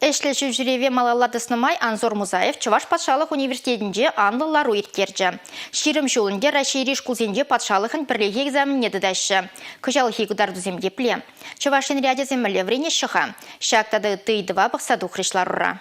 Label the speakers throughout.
Speaker 1: Ӗҫлӗ ҫӳлҫӳреве малалла тӑснӑ май Анзор Мусаев Чӑваш патшалӑх университетӗнче анлӑ лару ирттерчӗ. 20 ҫул ӗнтӗ Раҫҫейри шкулсенче патшалӑхӑн пӗрлехи экзаменне тытаҫҫӗ. Кӑҫалхи кӑтартусем епле? Чӑваш Енри ачасем мӗнле вӗренеҫҫӗ-ха? Ҫак тата ытти ыйтӑва пӑхса тухрӗҫ ларура.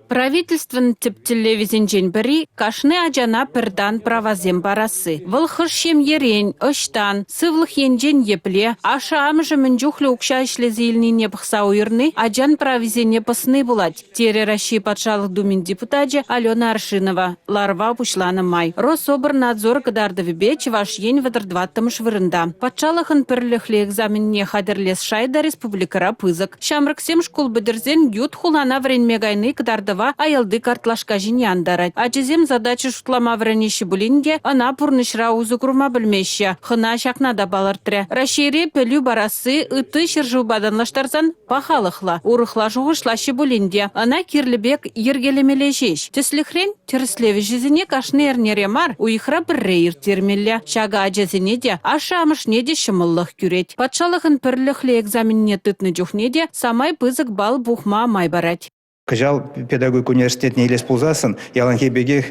Speaker 2: Правительствӑн тӗп тӗллевӗсенчен пӗри – кашни ачана пӗр тан правасем парасси. Вӑл хӑш ҫемьерен, ӑҫтан, сывлӑх енчен епле, ашшӗ-амӑшӗ мӗн чухлӗ укҫа ӗҫлесе илнине пӑхса уйӑрни ачан прависене пӑсни пулать, терӗ Раҫҫей Патшалӑх Думин депутачӗ Алена Аршинова ларӑва пуҫланӑ май. Рособрнадзор кӑтартӑвӗпе Чӑваш Ен 34-мӗш вырӑнта. Патшалӑхӑн пӗрлӗхлӗ экзаменне хатӗрлес шай та республикӑра пысӑк. Ҫамрӑксем шкул пӗтерсен ют хулана вӗренме кайни кӑтартӑва аялти картлашка ҫине антарать. Ачасем задача шутлама вӗренеҫҫӗ пулин те ӑна пурнӑҫра усӑ курма пӗлмеҫҫӗ. Хӑна ҫакна та палӑртрӗ. Раҫҫейре пӗлӳ парасси ытти ҫӗршывпа танлаштарсан пахалӑхлӑ. Урӑхла шухӑшлаҫҫӗ пулин те ӑна кирлӗ пек йӗркелемелле ҫеҫ. Тӗслӗхрен, тӗрӗслев ӗҫӗсене кашни эрнере мар, уйӑхра пӗрре ирттермелле. Ҫакӑ ачасене те, ашшӗ-амӑшне те ҫӑмӑллӑх кӳрет. Патшалӑхӑн пӗрлӗхлӗ экзаменне тытнӑ чухне те самай пысӑк балл пухма май парать.
Speaker 3: Кӑҫал педагогика университетне илес пулсассӑн яланхи пекех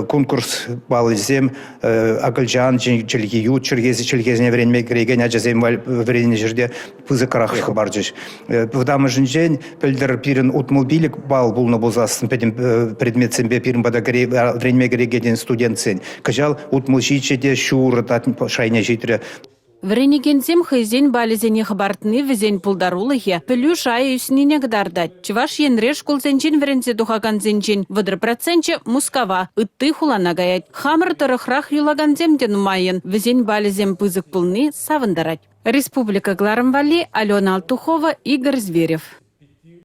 Speaker 3: конкурс паллисем акӑлчан чӗлхи, ют чӗлхесене вӗренме кӗрекен ачасем вӗреннӗ ҫӗрте пысӑкрах хӑпарчӗҫ. Вӑтамӑшӗнчен пӗлтӗр пирӗн 65 балл пулнӑ пулсассӑн пӗтӗм предметсемпе пирӗн пата вӗренме кӗрекен студентсен кӑҫал 67 те ҫур шайне ҫитрӗ.
Speaker 2: Вӗренекенсем хӑйсен балӗсене хӑпартни вӗсен пултарулӑхӗ, пӗлӳ шайӗ ӳснине кӑтартать. Чӑваш Енре шкулсенчен вӗренсе тухакансенчен 30 проценчӗ Мускава, ытти хулана каять. Хамӑр тӑрӑхрах юлакансем те нумаййӑн. Вӗсен балӗсем пысӑк пулни савӑнтарать. Республика кӑларӑм валли Алена Алтухова, Игорь Зверев.